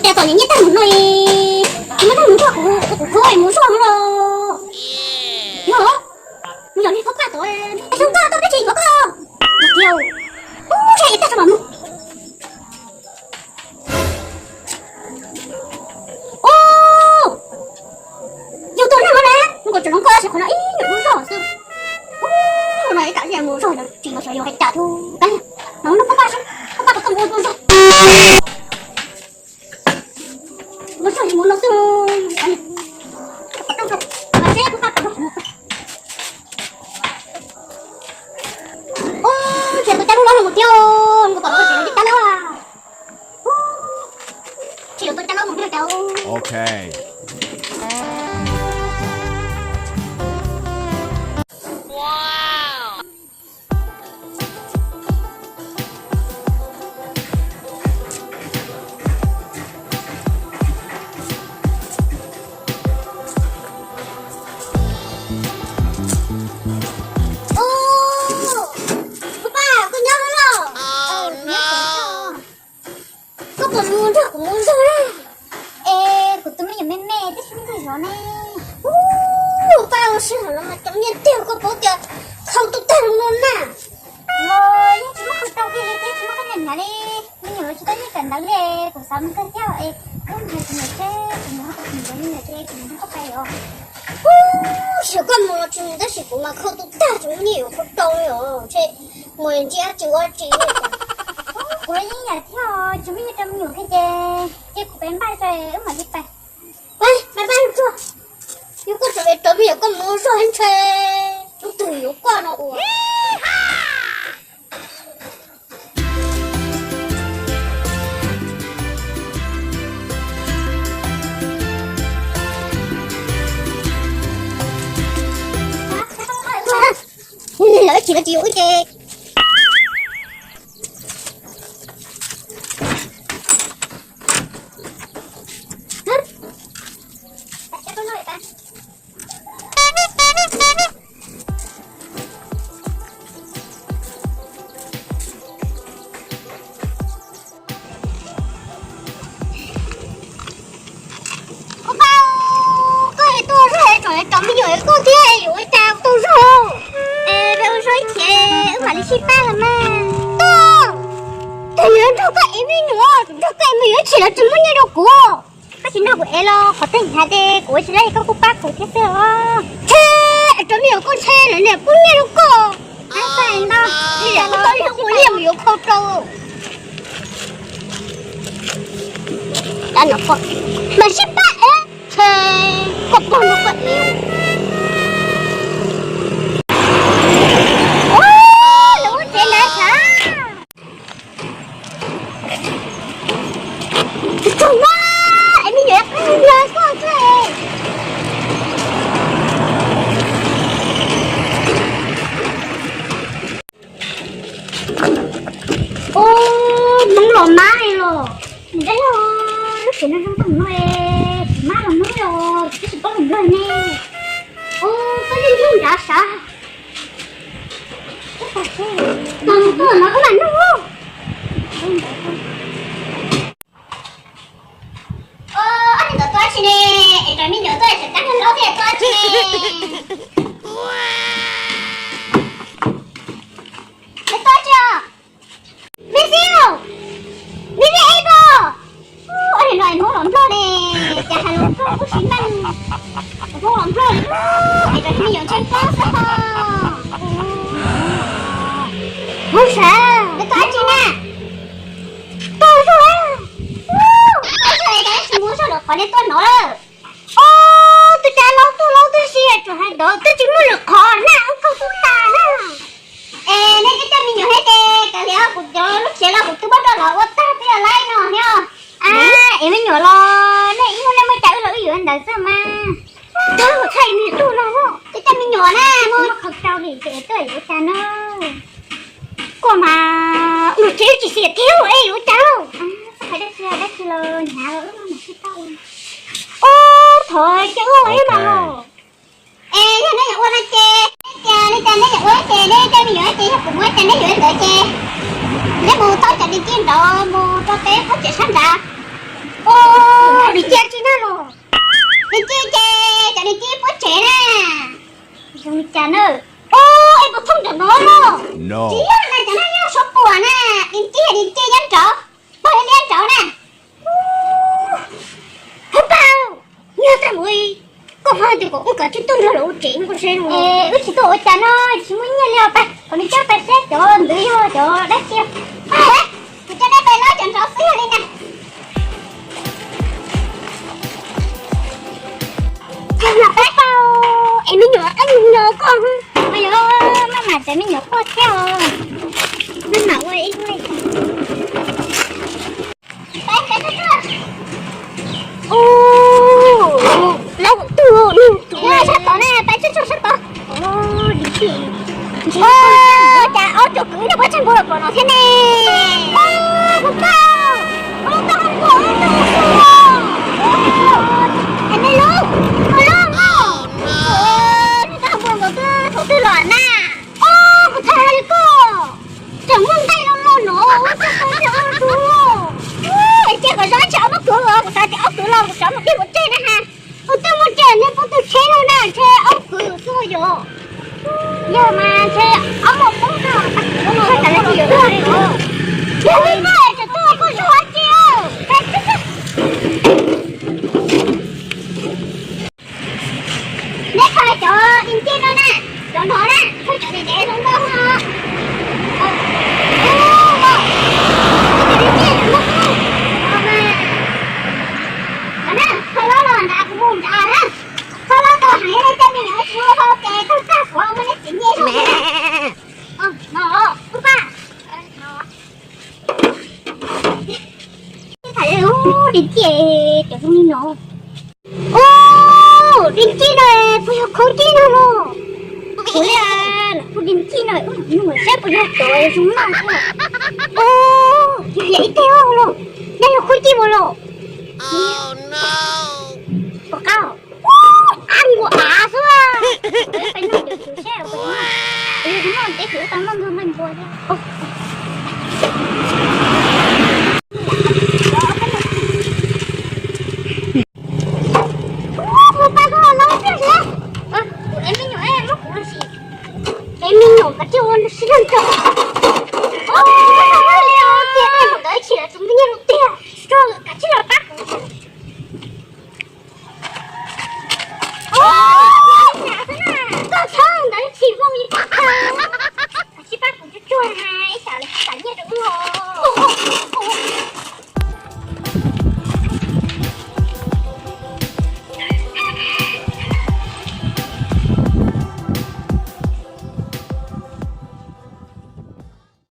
Cas txom nyem nyiaj tag mus no, tsis muaj neeg mus nrog kuv, kuv mus zog no los. Yog, mus yog li qhov paj tod, xyov koj tau peb tsis yuav koj. Ub, tsam ib tag tso mam mus. Ub, yus tuaj nrog no na, nws kom tseem zoo nkauj tab sis qhov no ib nyuag hlub zog xwb. Ub, no ib tam mus zog tsis mus xyov yus hais cas thiab. Mus nrog pab pab seb, pab pab kom koj mus ua zog. Mus zog mus no xwb. Ub, tsis tus cab lub lob no mus thiab, nws kom tau tsis tus cab lub. Tsis tus cab lub mus thiab cov. Ub, kuv pab, koj nyob los? Koj puas mus nrog kuv mus zog na? Es kuv tus me nyuam me me tib si nkaus zov ne. Ub, pab, ua si hauv no mas cov nyiaj tiag koj paub tias khau tau tag no na. Los yeej tsis muaj qhov rau kiag li thiab tsis muaj qhov nyiam nyiam li. Me nyuam tsis tau nyiaj kawm ntawv li, kuv xav mus kawm thiab es wb mus hais kuv niam seb kuv niam ho puas tseem yuav me nyuam ces kuv niam ho koj pais os. Ub, xyov koj mus los tsis mus tab sis kuv mas khau tau tag tsis muaj nyiaj yuav qhov rau li os. Ntshe mus ntsia dab tsi ua dab tsi li cas. Kuv los yeej yam thiab tsis muaj nyiaj rau me nyuam kiag ces cia kuv pem npaj tso wb mam li pais. Pais pais pais tsuag, yog koj tseem rau me nyuam koj mus zog ntshe leej twg yuav koj no ua. Lawv tsis, lawv tsis yuav wb ces. Koj pab, koj es tuaj zog es tseem cov me nyuam koj thiab yuav ua cas tuaj zog? Es peb ua zog ib chim wb mam li sib pab los mas. Koj, koj yuav nrog koj ev me nyuam, nrog koj ev me nyuam ib chim los tsis muaj nyiaj rau kuv. Koj tsis nrog kuv ev los qhov twg hais tias kuv ua tsis laib koj kuj pab kuv thiab xwb os. Ntshe cov me nyuam koj ntshe lawv niam pub nyiaj rau koj. Koj tau ua liaj mus yuav khau rau. Mas sib pab ev, ntshe koj pog nrog koj ev. Ua, lawv ua tsev ntawd sav. Tsuag tsuag na, es me nyuam qab yog koj xwb. Ub, Hmoob los mab li los. Nws dab laug, lub tsev no zoo tag no es tsis mab los Hmoob li os, twb tsis paub hais Nplog ne. Ub, koj yeej yog nrad sav. Tus no wb mam nug. Ob niag ntawd tuaj tsi ne, es cov me nyuam tuaj es cov kab laug thiaj tuaj tsi ne. Neb tuaj tsi os? Me xib, me me es koj. Ob niag no es Hmoob los Nplog ne, cas hais lus Nplog kuj tsis meej. Hmoob los Nplog li, es cov me nyuam ntshai pob xwb os. Hmoob sav, neb tuaj tsi na? Tuaj zog, tuaj zog es cas tsis mus zog lawm qhov nej tuaj no lawm. Ob, tus cas laus tuaj laus twb si tseem hais ntawd twb tsis muaj lwm qhov na, wb khaub tub tag na. Es nej twb coj me nyuam thiab ces kav liam, kuv cov lub tsev los kuv twb muab rau lawv ua tag twb yog laib no thiab. Es me nyuam los nej ib hnub nej muaj cas wb los wb yuav ntawd xwb mas. Tag, thaij me tub no, twb coj me nyuam na, muaj qhov rau li ces tuaj yuav ua cas na. Koj mas, ua tsev tsis xiam thiab es yuav ua cas lauj? Txhob hais dab tsi dab tsi los hnyav los wb mam sib pab ua. Ub, thov cia wb ua ib mas los. Es yog neb yuav ua no ces, tias li cas neb yuav ua ces neb coj me nyuam ces yog kuv muab cas neb yuav ntawd ces neb mus tau cov niag ci nrov mus rau peb qhov tsev sab nrad. Ub, Cia tsis noj los. Niam tij ces cov niam tij puab tsev na. Zoo li cas na? Ub, es puas thooj cov no los? Tsis yog na, cov no yog suab puam na. Niam tij, niam tij nyob nraud, pog liab nraud na. Hauv paug, yog tag mus, koj ho tias kom wb kav tsij tuaj nrog lawv ua tsev nkaus seb. Wb tsis tuaj ua cas no, tsis muaj nyiaj li os. Pab kom nws coj pais saib cov ntawd yog cov dab tsi. Kuv coj nej pais lawm, cov nraud xwb yog li na. Pab paug, es me nyuam qab nyuag no koj, yog maj mam txais me nyuam quaj thiab os. Maj mam ua ib ua. Ub, lawv kuj tuaj, sab tod na, pais tsuag tsuag sab tod. Ub, cas ob tug kwv no puab tseem nkaum pom no thiab ne. Kuv koj, kuv koj, kuv koj, es nej lub, kuv lub, nej koj nkaum nkaus twb thaum twg los na. Ub, kuv txhais li koj, tseem muaj nqaij los los no, ub, txhais li koj. Ub, es cia kom zoo ib tsam ob tug kwv los, kuv xav tias ob tug kwv los kuv xav mus dej mus tseg na ha. Kuv twb muaj tsev nej pub tug tsheb no na, ntshe ob kwv xwb yog. Yog mas ntshe ob muaj poob no, kuv no txhais li koj, yog li koj tseem tuaj koj zoo dab tsi. Neb kho cov di ntij no na, cov no na, kho cov ntev ntev zoo nkauj no. Cov di ntij no na, kho los nrad kuv mus nrad na. Kho los tau heev li, tej me nyuam tsis ua hauj ces tau tag kuv muaj neb txiv nyiaj zoo. No, ub pab. Tham li ub, di ntij, cov zoo li no. Ub, di ntij no, puas yog khaub ncaig no los? Kuv li, kuv di ntij no, ub, saib puas yog cov zoo no. Ub, yog ib teg los, yog khaub ncaig ua los. Puas qab? Ub, ab nkuas av xwb. Peb noj cov tsuv seb, yog noj ces kuv tau noj npua npua thiab.